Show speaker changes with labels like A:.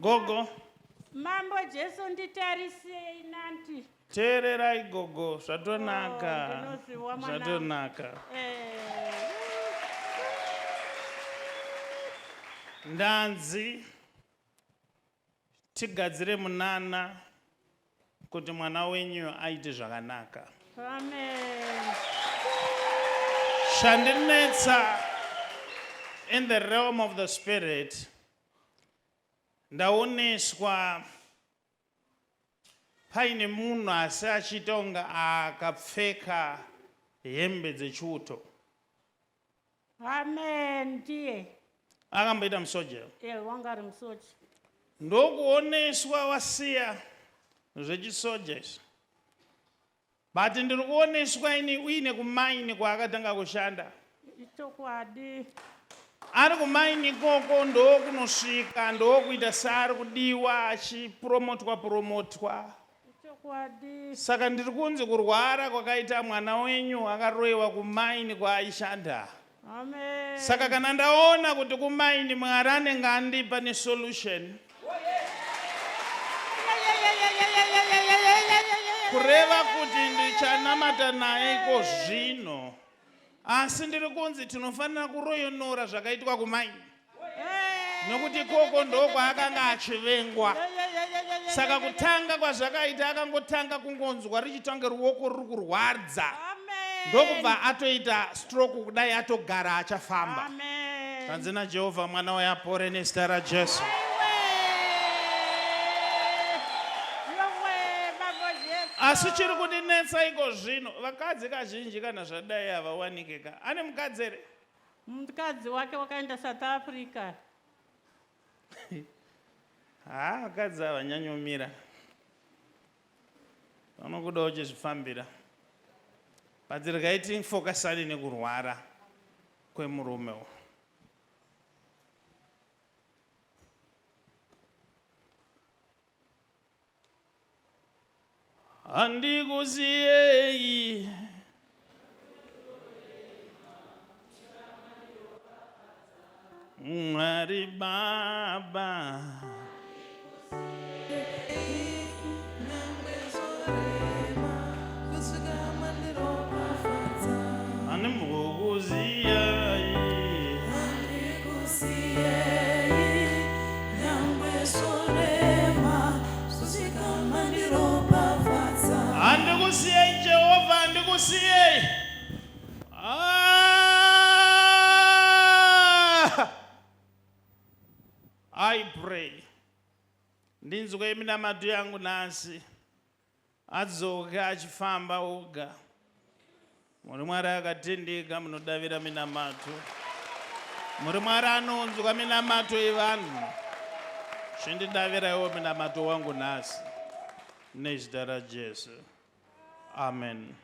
A: Gogo.
B: Mambo Jesu nditarisei nanti.
A: Teererai gogo zvatonaka.
B: Oh, ndinoziwa mwanangu.
A: Zvatonaka.
B: Eh.
A: Ndanzi tigadzire munana kuti mwana wenyu aite zvakanaka.
B: Amen.
A: Chandinetsa in the realm of the spirit ndaoneswa paine munhu asi achiita kunge akapfeka hembe dzechiuto.
B: Amen ndiye.
A: Akamboita musoja.
B: Eh, wanga ari musoja.
A: Ndokuoneswa wasiya zvechisoja izvi. But ndiri kuoneswa ini uine kumaini kwaakatanga kushanda.
B: Ichokwadi.
A: Ari kumaini ikoko ndokunosvika ndokuita seari kudiwa achipromotwa promotwa.
B: Ichokwadi.
A: Saka ndiri kunzi kurwara kwakaita mwana wenyu akaroiwa kumaini kwaaishanda.
B: Amen.
A: Saka kana ndaona kuti kumaini Mwari anenge andipa nesolution. Kureva kuti ndichanamata naye iko zvino. Asi ndiri kunzi tinofanira kuroyonora zvakaitwa kumaini. Nokuti ikoko ndokwaakanga achivengwa. Saka kutanga kwazvakaita akangotanga kungonzwa richitange ruoko ruri kurwadza. Ndokubva atoita stroke kudai atogara achafamba. Tanzi naJehovha mwana uyo apore nezita raJesu. Asi chiri kundinetsa iko zvino vakadzi kazhinji kana zvadai havawanike ka. Ane mukadzi here?
B: Mukadzi wake wakaenda South Africa.
A: Haa vakadzi havanyanyomira. Vanokuda uchizvifambira. But regai tifokasane nekurwara kwemurume uyu. Handikusiyei. Mwari Baba. Handimbokuziyai. Handikusiyei Jehovha, handikusiyei. Ah! I pray. Ndinzwe minamato yangu nhasi. Adzoke achifamba oga. Muri Mwari akatendeka munodavira minamato. Muri Mwari anonzwa minamato yevanhu. Chindidaviraiwo minamato wangu nhasi nezita raJesu. Amen.